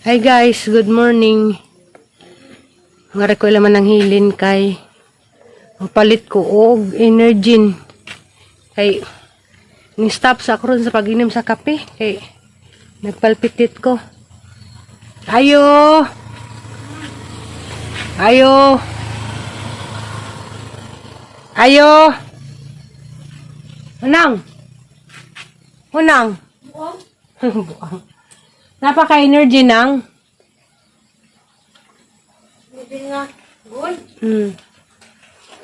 Hi guys, good morning. Nga ko laman ng hilin kay palit ko og Energin. Kay ni stop sa karon sa pag-inom sa kape kay nagpalpitit ko. Ayo. Ayo. Ayo. Hunang. Hunang. Buang. Napaka-energy nang.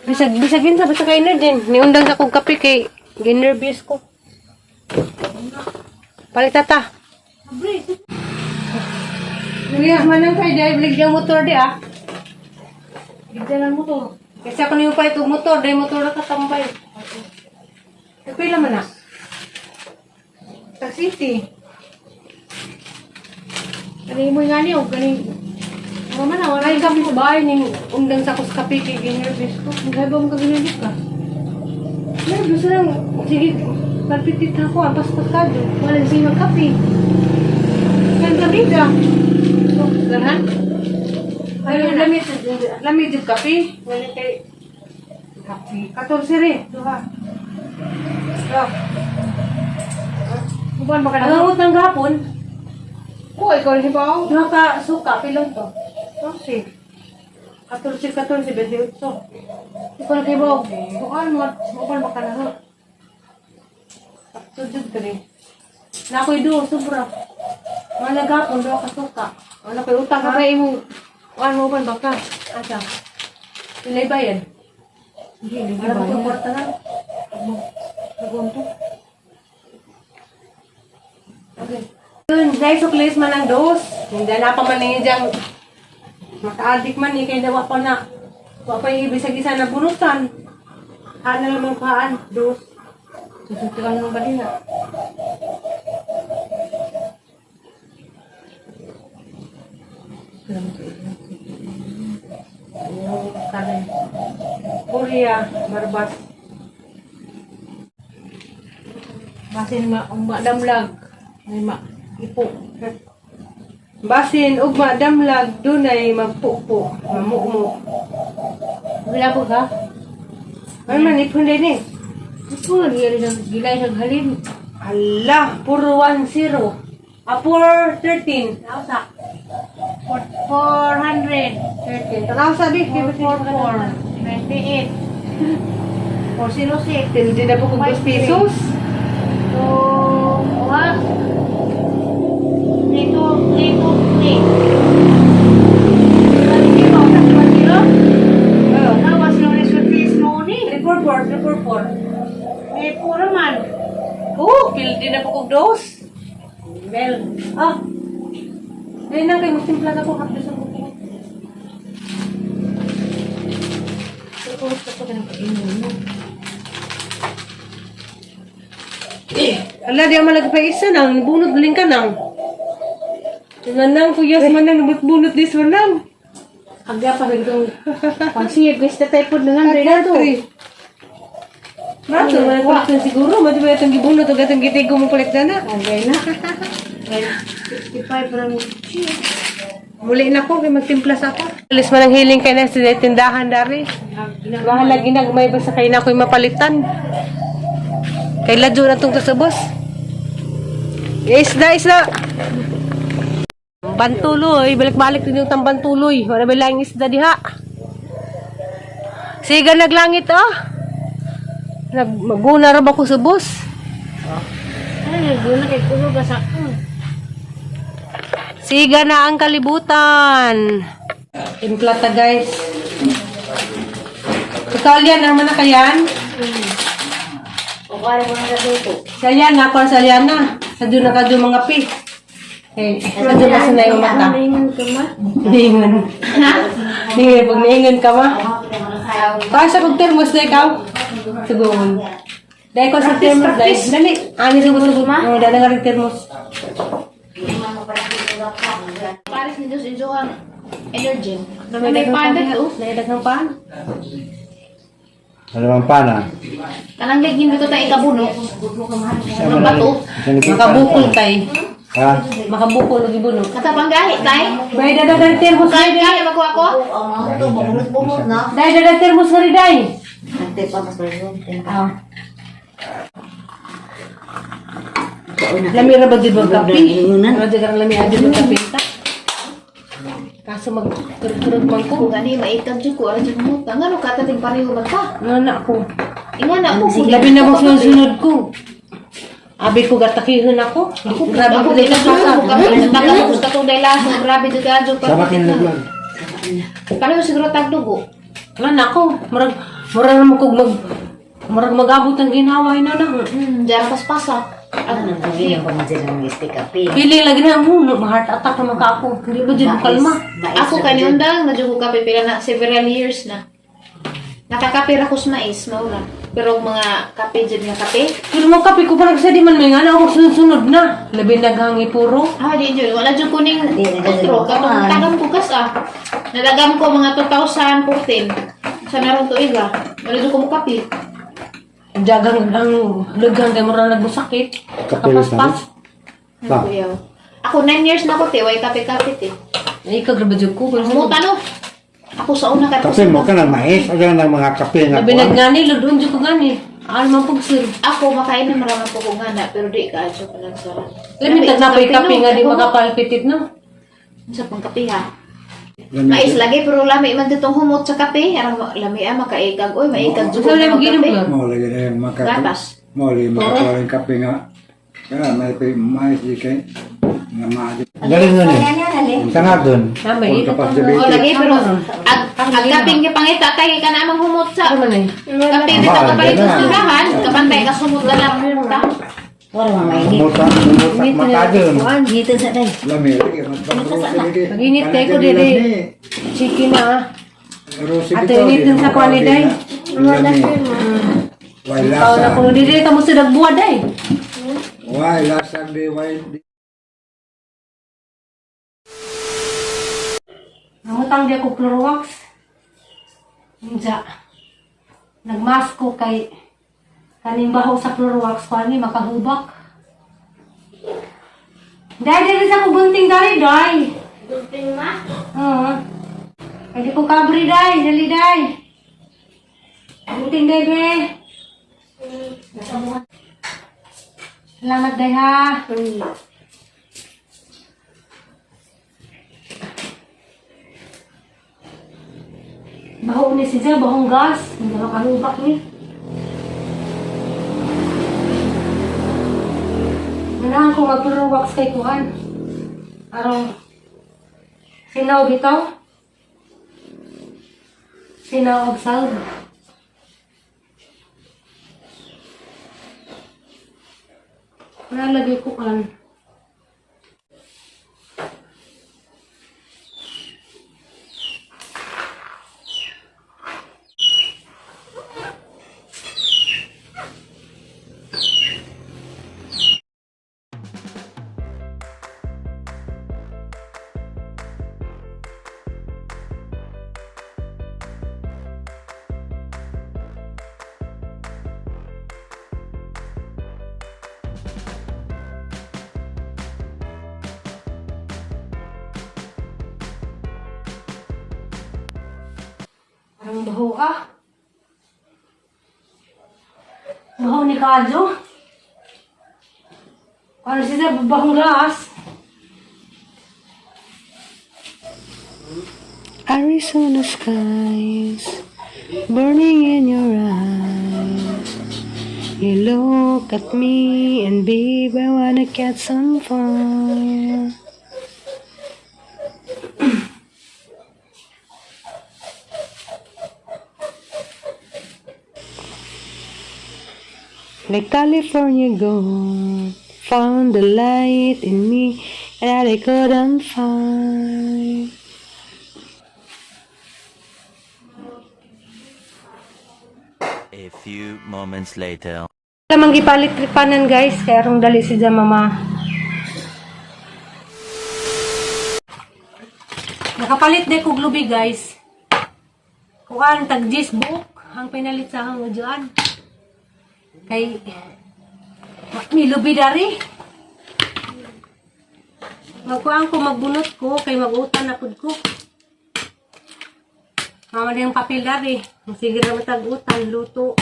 Bisag bisag sa basta ka energy. Niundang sa kong kape kay ginervyos ko. Palit ta. Luya man ang kay dai blig yung motor di ah. Bigyan ng motor. Kasi ako niyo palit og motor, dai motor na katambay. Kapila man na. Sa city. Kani mo nga niyo, kani. Wala man na, wala Ay kami sa bahay ning undang sa kos kape kay ginervyos ko. Ang mo kaginagit ka. Nervyos lang. Sige, palpitit ako. Ang paspaskado. Wala siya magkape. Kan gabi ka. Ganhan? Ay, lamit, lamit yung kape. Wala kay Kape. 14 rin. Duha. Duha. Uban ba ka Ang na? utang gapon, Ko, ikaw rin ba? duha ka suka, pilong to. Kasi. 14, 14, 28. Ikaw na kay ba? Bukan mo, uban ba ka na? Sujud ka rin. Na ako'y duha, sobra. Wala gapon, duha ka suka. Wala ko'y utang Ka ha. pa imong kuan mo uban ba ka? Asa? Pilay ba yan? Hindi, hindi Wala ba? ba ko'y kwarta na? Nagunto. Okay. Yun, dahil suklis man ang dos. Hindi na pa man ninyo diyang maka-addict man eh, kaya dawa pa na. Wa pa yung ibig sa gisa na bunutan. Haan na lang kaan, dos. Susunod ka lang ba din na? Yung kanin. Korea, Barbas. Basin ma ang madamlag. May ma ipo. Basin, ugma, damlag, dunay, magpupo, mamumo. Wala po ka? Ay man, ipon din eh. Ipo, gilay sa gilay sa halin. Ala, puro 1-0. Ah, 4-13. Nausa. 400. 13. Tanaw sabi, 444. 98. 406. Hindi na po kung 2 pesos. So, what? 3, 2, 3, 2, 3. 1, 0, 1, 0. Oh. Lawas yung resultis mo ni. 344, 344. May puro man. Oh, pildi na po kong dos. Bell. Ah. Dahil na kayo, magtimpla ka po hapdos ang buko. Ala, di ako malagpay isa nang, bunot galing ka nang. Nanang, kuyas man nang, bunot this one nang. Agya pa rin itong pagsiyip. Kasi tatay po na lang. Rin to. Mato, mga kulit na siguro. Mati ba itong gibunot o gatong gitigo mo kulit na na. Okay na. 65 lang. Muli na ko, kay magtimpla sa ako. Alis man ang hiling kay na sa tindahan dari. Bahala ginagmay basta kay na ako'y mapalitan. Kay ladyo na tong tasubos. Isda, isda! Bantuloy, balik-balik din yung tambantuloy. Wala ba lang isda diha? Siga naglangit oh. Nag maguna ra ba ko subos? Ay, naguna kay kulo ka sa Siga na ang kalibutan. Timpla ta guys. Total yan, ang manakayan. O kaya mo na luto. Salyana, para salyana. Sa doon na kadyo mga pi. Eh, sa doon na sanay yung mata. Ningon ka ma? Niingon. Niingon, pag niingon ka ma. Para sa kong termos na ikaw. Sugungon. Dahil ko sa termos, dahil. Dali. Ani sugo-sugo ma? Oo, dahil nga rin termos. Pares ni Diyos inso ang energy. May pandat, oh. Naidaghang pan. Dalawang pana. Kanang gagin ko tayo ikabuno. Mga bato. Makabukol kay. Ha? Makabuko lagi buno. Katapang gahi, tay. Bay dada dada termos Kain kain makuha ko. Day dada termos nga rin day. Ah. Lami ra ba jud magkape? Ra jud ang lami adyo magkape ta. Kaso mag turut-turut man ko. Ko gani maikag jud ko ara jud mo. Ngano ka tating pareho man ta? Nga na ako. Inga na ako. Labi na mo sunod ko. Abi ko gatakihon ako. Ako grabe Ako ko dili dito sa sa ko kape. Baka ko gusto tong daylaso, grabe jud ka jud. Sama kinlaglag. Pareho siguro tagdugo. Nga na ako. Murag murag naman kog mag murag mag-abot ang ginawa ina na. Diyan paspasa. Feeling lagi na mo heart attack naman ka ako. Hindi ba jud kalma? Ako kaniundang na jud ko kape pila na several years na. Nakakape ra ko sa mais, maura. Pero ang mga kape jud nga kape, Pero mo kape ko parang sa di man may nga na ako sunod-sunod na. Labi naghangi puro. ah, di jud wala jud kuning otro katong tagam ko kas ah. Nadagam ko mga 2014. Sa narong tuig ah. Wala jud ko mo kape. Jagang ang lagang kay murag nagbusakit. Kape sa Kapaspas. Ano Ba? kuyaw? Ako 9 years na ko te, way kape-kape te. Ay ka grabe jud ko. Muta no. Ako sa una kay Kape mo ka ng mais. O ng mga kape nga Labi kuwan. nagngani ludon jud ko ngani. Ano man pug sir. Ako makain na marami po ko nga na, pero di ka adyo pa lang sa. Labi tag napay kape nga di makapalpitit no. Sa pangkape ha. Lami. Mais lagi pero lami man ditong humot sa kape. Arang lami ah makaikag oy maikag jud Sa ko lami magkape. ginom ka. Mo lagi na yung mga kape. Gatas. Mo lagi mga kape kape nga. Kaya may mais di kay. Nga maadi. Galing nun eh. Sa nga dun. Tama, Kung eh. kapas Oh, diabetes. lagi pero ag ag kaping nga pangita tay ka na amang humot sa Ano man eh. kape bitaw kapalit sa tindahan, kapantay ka sumot na lang ta. Kumuta, kumuta, mata dun. Kuan. Lami lagi. Mas lagi. Mag-init kayo ko dili. Chicken na ah. Rosy Ato, bitaw, initin di sa na kuwan ni Day. Lami. Way Tao na lasa. ko dili ka mo sa dagbuwa day. Way lasa di way. Nangutang di ako Clorox. Unja. Nagmask ko kay kaning baho sa Clorox ko ani makahubak. Dai dili sa ko gunting dai dai. Gunting ma. Oo. Pwede ko kabri dai, dali dai. Gunting dai be. Salamat dai ha. Baho ni siya, bahong gas. Hindi makalubak ni. Ganahan ko mag-wax kay kuan. Arong sinaw bitaw. Sinaw og salve. Wala lagi ko kan. Parang baho ah. Baho ni Kajo. Ano siya bahong gas? Arizona skies burning in your eyes. You look at me and babe, I wanna catch some fire. Like California gold found the light in me that I couldn't find. A few moments later. Lamang gipalit tripanan guys, kaya rong dali si mama. Nakapalit na kog lubi guys. Kuan tag 10 buok ang pinalit sa akong ujuan. Kay may lubi dari. Magkuang ko, magbunot ko, kay mag-utan na pud ko. Mama na yung papel dari. Sige na matag-utan, luto.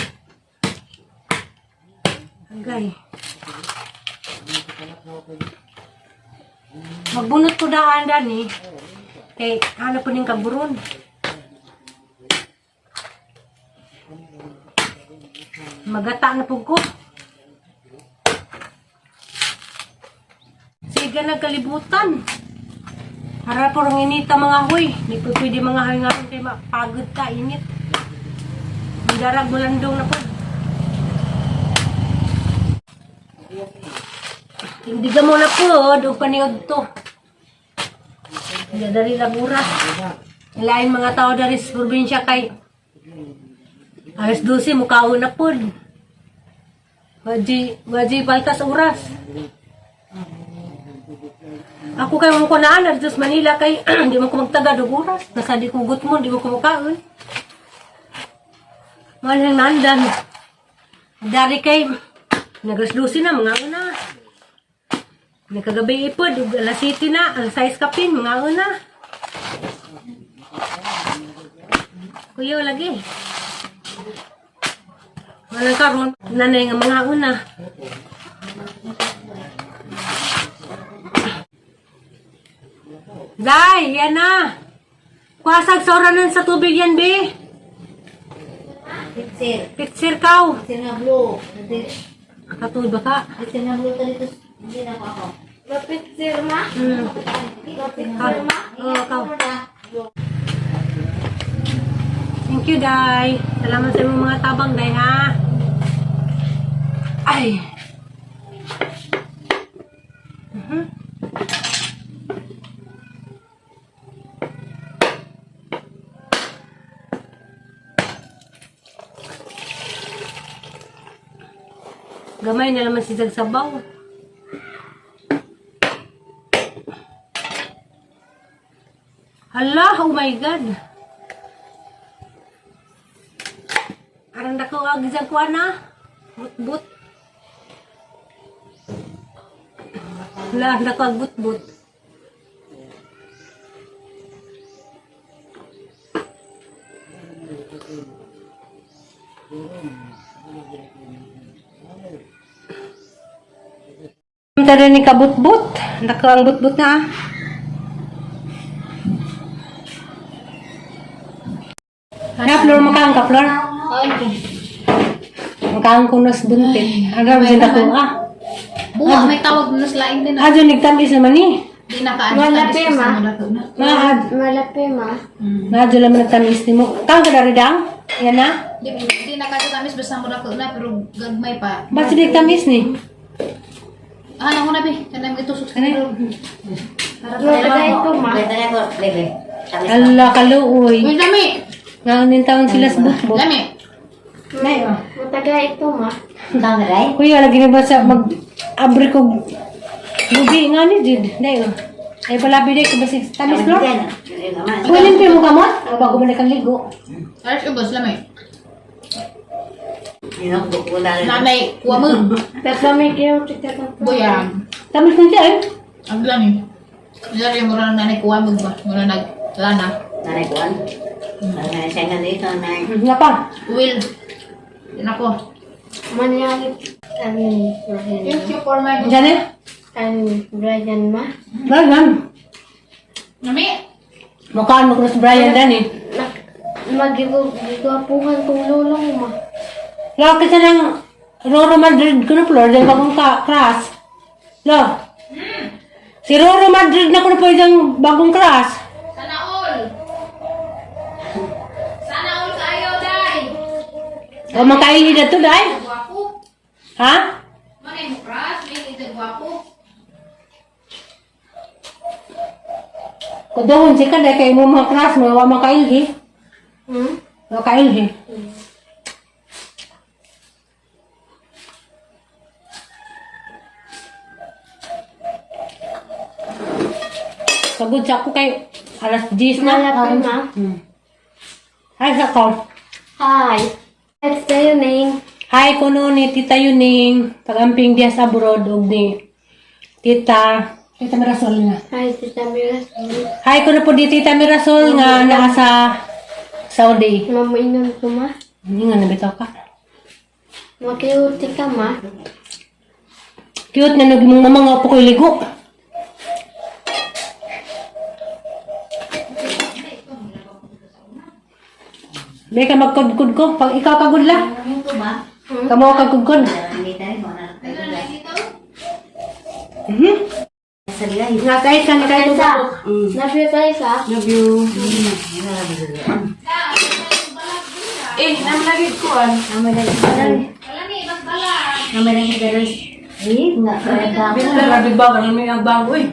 Agay. Magbunot ko daan dani. Kay ano po ning kaburon. Magata na pud ko. Sige na kalibutan. Para po rong inita mga huy. Hindi po pwede mga huy nga ron kay mapagod ka, init. Ang darag mulandong na po. Hindi ka muna po, doon paniod to. Hindi dari lagura. Ilain mga tao dari sa probinsya kay alas 12 mukhaon na po. Waji, waji paltas oras. Ako kay mo ko naan dito sa Manila kay di mo ko magtaga og oras. Nasa di ko mo, di mo ko mukaon. Mahal nang nandan. Dari kay naglas 12 na mga una. Nagkagabi ipod, ug alas 7 na, alas 6 kapin, mga una. Kuya lagi. Walang karon, nanay nga mga una. Day, yan na. Kwasag sa oranan sa tubig yan, be. Picture. Picture kaw. Picture nga blue. Katulad ba ka? Picture nga blue dito. Hindi na ako. Mapitsir ma? Mapitsir ma? Oo, kaw. Thank you, Day. Salamat sa imong mga tabang, Day, ha? Ay. Gamay na naman si Zagsabaw. Hala, oh my God. Arang dako ang gisang kuan na. Butbut. Hala, dako ang butbut. Tara ni kabutbut. Dako ang butbut na ah. Na, Flor, makaang ka, Flor? Makaang ko nas buntit. Ano ba ako? Ah, Buwa, may tawag na sa laing din. adyo nagtamis naman ni. Di na ka Wala pa, ma. Maad. Malapi ma? Maadyo naman nagtamis ni mo. Kaang ka dari dang? Yan na? Di na ka tamis basta mo na na pero gagmay pa. Ba't si nagtamis ni? Ah, nako na be. Kanang itusok sa Ano? Matagay ko ma? Bete ko, bebe. Ala, kaluoy. Uy, lami. Ngayon taon sila sa butbut. Lami. Nay, oh. Matagay ito ma? Tama ray. Kuya, lagi na ba sa mag-abri ko lubi nga ni Jid. Day, oh. Ay, palabi day, kasi tamis, Flor? Kuya, limpi mo kamot? Bago mo na kang ligo. Aras ubos lami. Nanay. Nanay, kuha mo. Pero may kiyong tika Buyang. Tamis na siya, eh. Ang lami. Lari mo na nanay kuha mo ba? Mura nag lana. Nanay kuan. Nanay siya nga dito, nanay. Nga pa. Will. Yan ako. Manyari. Ano Brian? Thank you for my Diyan eh. Ano Brian ma? Brian. Lami. Mukhaan mo ko na si Brian dan eh. Magigwapuhan kong lulong ma. Laki sa ng Roro Madrid ko na Flor, dahil bagong ka crush. Lo. Si Roro Madrid na ko na po yung bagong crush. Sana all. Sana all kayo, day. O makaili na to, day. Gwapo. Ha? Manay mo crush, may ito gwapo. Kudohon si ka, day kay mo mga crush mo, wa makaili. Hmm? Makaili. Pagod sa ako kay alas 10 na. Malapit na. Hi, sa ko. Hi. Let's say your name. Hi, kuno ni Tita Yuning, pagamping diya sa abroad og ni Tita Tita Mirasol na. Hi, Tita Mirasol. Hi ko na po di Tita Mirasol nga naa sa Saudi. Mamuinom ko, ma. Hindi nga nabitaw ka. Makiuti ka, ma. Cute na nag mong mama nga po ko'y ligo. May ka magkudkod ko. Pag ikaw kagud la. Kamo kagudkod. Nga tayo sa tayo Sa. Love you, tayo sa. Love you. Eh, namalagid ko an. Grabe ba? Ganun may ang bago eh.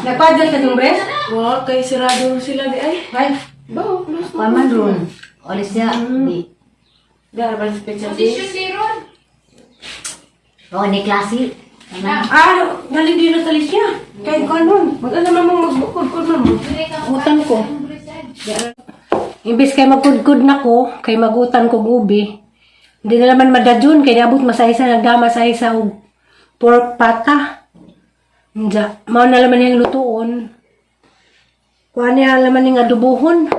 Nagpadal ka itong breast? Wa kay sirado sila di ay. Ay. Ba, close na. Paman ron. Olis siya. Di. Dara ba sa pizza di? O, ni klase. Ah, galing din na sa niya. Kahit ko ano. Mag-ano man mong magbukod-kod man mo. Utang ko. Imbis kay magkudkod na ko, kay magutan kog ubi. Hindi na naman madadyon, kay niabot masaysa, nagdama sa isa og pork pata. Nja, mao na laman niyang lutuon. Kuha niya laman niyang adubuhon.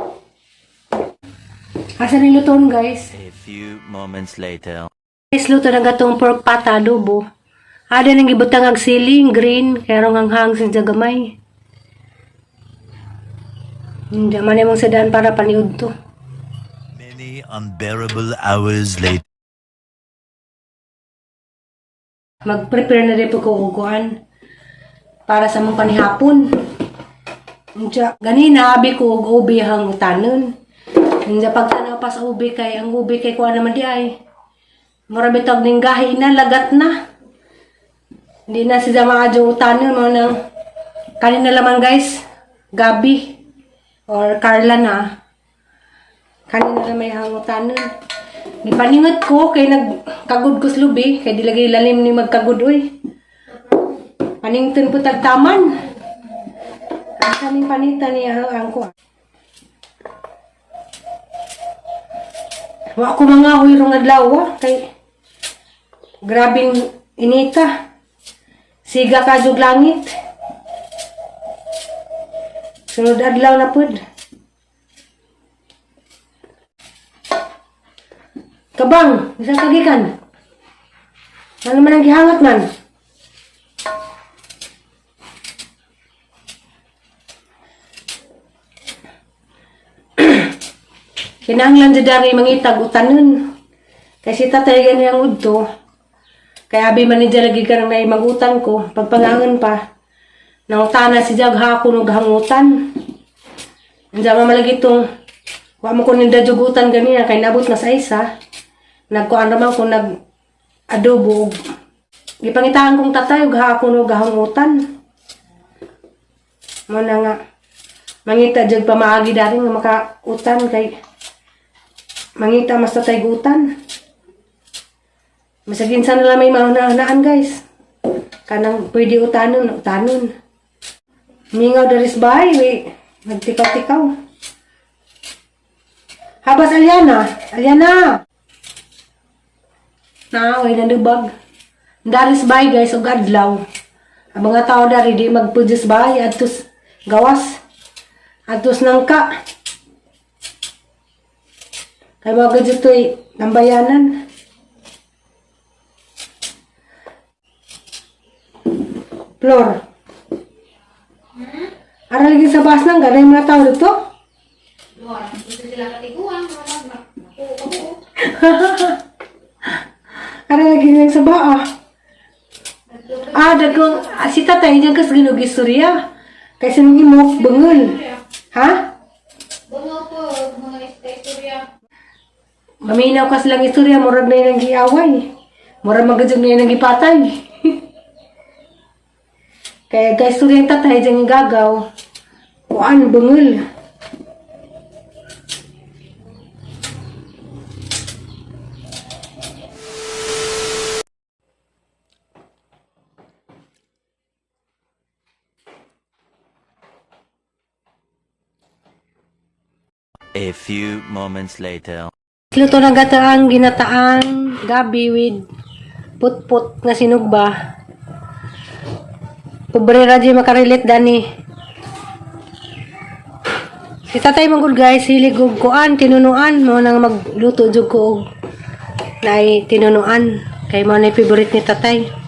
Asa ni lutuon, guys? A few moments later. Guys, luto na gatong pork pata adobo. Ada nang gibutang ang siling, green, kaya rong hanghang sa gamay. Hindi man imong sadaan para paniud to. Many unbearable hours later. Mag-prepare na rin po ko og kuan para sa mong panihapon. Unsa ganina abi ko og ubi hang utanon. Unsa pagtanaw pa sa ubi kay ang ubi kay kuan naman di ay. Mura bitog ning gahi na lagat na. Hindi na siya maadyo utanon mo nang kanina laman, guys, Gabi or Carla na. Kanina na may hangutanon. Gipaningot ko kay nagkagud ko sa lubi kay di lagi lalim ni magkagud oy. Panington po tagtaman. Ang kaming panita niya ang ko. Wa ko mga huy rong adlaw ah, kay grabing inita. Siga ka jug langit. Sunod adlaw na pud. Kabang, isa kagikan. Ano man ang gihangat man? Kinahanglan jud dari mangitag utanon. Kay si tatay gani ang udto. Kay abi man ni lagi karang naay magutan ko pagpangangon pa. Nangutana si Jag hako og hangutan. Unsa man malagi tong wa mo ko ninda jugutan ganina kay nabot na sa isa. Nagkuan raman ko nag adobo og gipangitaan kong tatay og hako og hangutan. Mo na nga mangita jud pamaagi dari nga makautan kay mangita mas tatay gutan. Masagin sana lang may mahuna-hunaan, guys. Kanang pwede utanon, utanon. Mingaw daris bahay, we. Nagtikaw-tikaw. Habas Aliana, Aliana. Naaway na lubag. Daris bahay, guys, ug adlaw. Ang mga tao dari di magpudyos bahay adtos gawas. Adtos nangka. Kay mga gadyotoy nambayanan. Flor. Ara lagi sa bus nang ganay mga tao dito. Gusto sila katiguan. Ara lagi lang sa baa. Ah, dagkong ah, si tatay diyan kas ginugistorya. Kay sinong imok bungol. Ha? Bungo po, mga istorya. Maminaw kas lang istorya murag na yun ang giaway. Murag magadyog na yun ang gipatay. Kaya guys, istorya yung tatay diyan yung gagaw. Kuan bungol. A few moments later. Luto na gataang ginataang gabi with putput nga sinugba. Pobre ra di makarelate dani. Si tatay man gud guys, hilig og kuan, tinunuan mo nang magluto jud ko og naay tinunuan kay mao na favorite ni tatay.